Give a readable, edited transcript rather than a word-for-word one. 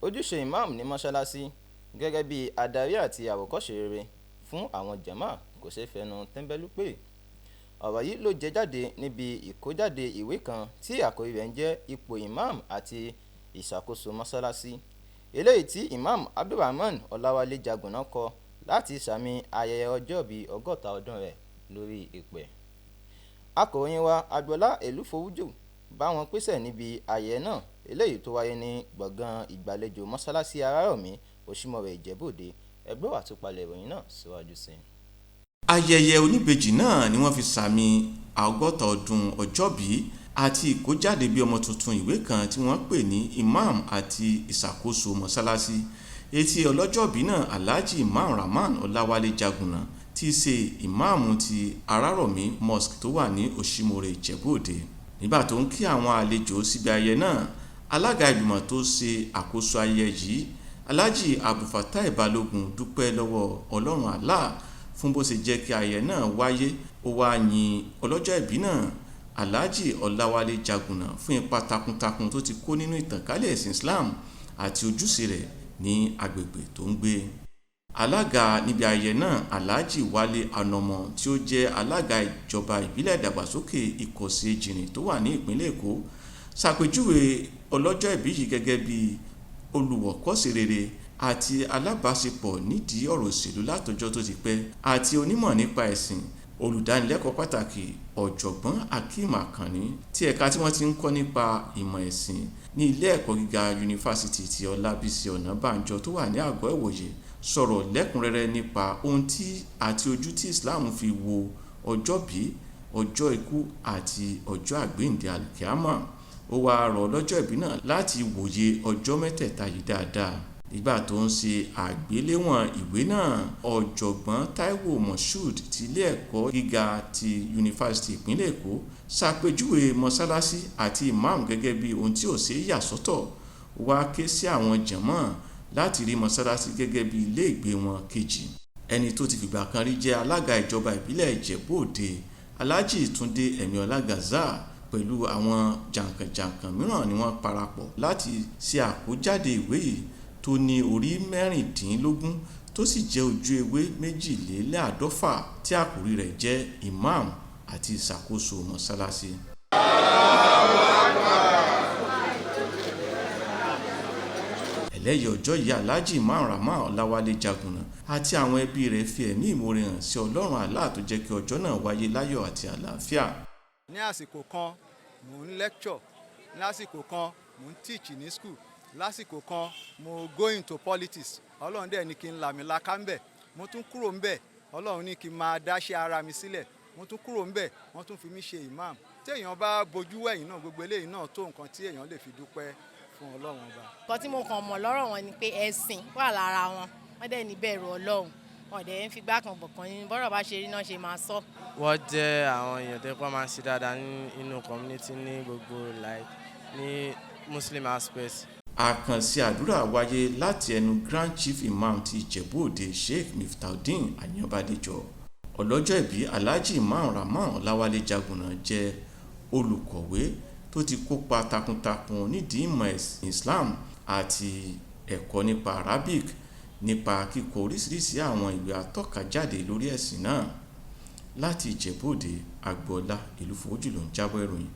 Ojúṣe Imam ní mọ́ṣáláṣí gẹ́gẹ́ bí adarí àti àwòkọ́ṣe rere fún àwọn jàmáà kò ṣeé fẹnu tẹ́ńbẹ́lú pé. Ọ̀rọ̀ yìí ló jẹ jáde níbi ìkójáde ìwé kan tí àkórí rẹ̀ ń jẹ́ "Ipò Imam àti Ìṣàkóso Mọ́ṣáláṣí", eléyìí tí Imam Abdulrahman Ọláwálé Jágúnà kọ láti sààmì ayẹyẹ ọjọ́ ìbí 60 ọdún rẹ̀ lórí eèpẹ̀. Akọ̀ròyìn wa Agboola Elufowójú bá wọn pésẹ̀ níbi ayẹyẹ náà eléyìí tó wáyé ní gbọ̀ngán ìgbàlejò Mọ́ṣáláṣí Arárọ̀mí, Òṣìmúrò, Ìjẹ̀bú-Òde. Ẹ gbọ́ àtúpalẹ̀ ìròyìn náà síwájú sí i. Ayẹyẹ oníbejì náà ni wọ́n fi sàmì 60 ọdún ọjọ́bí àti ìkójáde bí ọmọ tuntun ìwé kan tí wọ́n pè ní Imam àti Ìṣàkóso Mọ́ṣáláṣí, èyí tí ọlọ́jọ́bí náà, Alhaji Imam Rahman Ọláwálé Jágúnà, tí í ṣe ìmáàmù ti Arárọ̀mí Mosque tó wà ní Òṣìmúrò, Ìjẹ̀bú-Òde. Nígbà tó ń kí àwọn àlejò síbi ayẹyẹ náà, alága ìgbìmọ̀ tó ṣe àkóso ayẹyẹ yìí, Alhaji Abdulfatai Balogun, dúpẹ́ lọ́wọ́ Ọlọ́run Allah fún bó ṣe jẹ́ kí ayẹyẹ náà wáyé. Ó wáá yin ọlọ́jọ́ ìbí náà, Alhaji Ọláwálé Jágúnà, fún ipa takuntakun tó ti kó nínú ìtànkálẹ̀ ẹ̀sìn Islam àti ojúṣe rẹ̀ ní agbègbè tó ń gbé. Alága níbi ayẹyẹ náà, Alhaji Wálé Anamọ, tí ó jẹ́ alága ìjọba ìbílẹ̀ ìdàgbàsókè Ìkọ̀sí Ejìnrìn tó wà ní ìpínlẹ̀ Èkó, ṣàpèjúwe ọlọ́jọ́ ìbí yìí gẹ́gẹ́ bí olùwòkọ́ṣe rere àti alábàáṣepọ̀ nídìí ọ̀rọ̀ òṣèlú látọjọ́ tó ti pẹ́ àti onímọ̀ nípa ẹ̀sìn. Olùdánilẹ́kọ̀ọ́ pàtàkì, Ọ̀jọ̀gbọ́n Hakeem Akanni, ti ẹ̀ka tí wọ́n ti ń kọ́ nípa ìmọ̀ ẹ̀sìn ní ilé ẹ̀kọ́ gíga Yunifásitì ti Ọlábísí Ọ̀nàbànjọ tó wà ní Àgọ́ Ìwòye, sọ̀rọ̀ lẹ́kùn-ún-rẹ́rẹ́ nípa ohun tí àti ojú tí Islam fi wo ọjọ́bí, ọjọ́ ikú àti ọjọ́ àgbéǹde alkiyama. Ó wáá rọ ọlọ́jọ́ ìbí náà láti wòye ọjọ́ mẹ́tẹ̀ẹ̀ta yìí dáadáa. Nígbà tó ń ṣe àgbéléwọ̀n ìwé náà, Ọ̀jọ̀gbọ́n Taiwo Moshood ti ilé ẹ̀kọ́ gíga ti Yunifásitì ìpínlẹ̀ Èkó ṣàpèjúwe mọ́ṣáláṣí àti imam gẹ́gẹ́ bí ohun tí ò ṣeé yà sọ́tọ̀. Ó wáá ké sí àwọn jàmáà láti rí mọ́ṣáláṣí gẹ́gẹ́ bí iléègbé wọn kejì. Ẹni tó ti fìgbà kan rí jẹ́ alága ìjọba ìbílẹ̀ Ìjẹ̀bú Òde, Alhaji Túnde Emiola Gazal, pẹ̀lú àwọn jàǹkànjàǹkàn mìíràn ni wọ́n parapọ̀ láti ṣe àkójáde ìwé yìí tó ní orí 16 tó sì jẹ́ ojú ewé 52 tí àkòrí rẹ̀ jẹ́ Imam àti Ìṣàkóso Mọ́ṣáláṣí. Ẹlẹ́yìí ọjọ́ yìí, Alhaji Imam Rahman Ọláwálé Jágúnà àti àwọn ẹbí rẹ̀ fi ẹ̀mí ìmoore hàn sí Ọlọ́run Allah tó jẹ́ kí ọjọ́ náà wáyé láyọ̀ àti àlàáfíà. Ní àsìkò kan, mò ń lecture. Lásìkò kan, mò ń teach ní school. Lásìkò kan, mo go into politics. Ọlọ́run dẹ̀ ní kí n làmìlaka ńbẹ̀. Mo tún kúrò ńbẹ̀, Ọlọ́run ní kí n máa dáṣẹ́ ara mi sílẹ̀. Mo tún kúrò ńbẹ̀, wọ́n tún fi mí ṣe imam. Tí èèyàn bá bojú wẹ̀yìn náà, gbogbo eléyìí náà tó nǹkan tí èèyàn lè fi dúpẹ́ fún Ọlọ́run Ọba. Nǹkan tí mo kàn mọ̀ lọ́rọ̀ wọn ni pé ẹ̀sìn wà lára wọn, wọ́n dẹ̀ ní bẹ̀rù Ọlọ́run, wọn dẹ̀ ń figbá kan bọ̀kan nínú. Bọ́rọ̀ bá ṣe rí náà ṣe máa sọ. Wọ́n jẹ́ àwọn èèyàn tó pọ́n máa ń ṣe dáadáa ní inú community, ní gbogbo, like ní Muslim aspect. Àkànṣe àdúrà wáyé láti ẹnu Grand Chief Imam ti Ìjẹ̀bú Òde, Sheikh Miftaudeen Ayanbadejo. Ọlọ́jọ́ ìbí, Alhaji Imam Rahman Ọláwálé Jágúnà, jẹ́ olùkọ̀wé tó ti kópa takuntakun nídìí ìmọ̀ ẹ̀sìn Islam àti ẹ̀kọ́ nípa Arabic nípa kíkọ oríṣiríṣi àwọn ìwé atọ́ka jáde lórí ẹ̀sìn náà. Láti Ìjẹ̀bú Òde, Agboola Elufowójú ló ń jábọ̀ ìròyìn.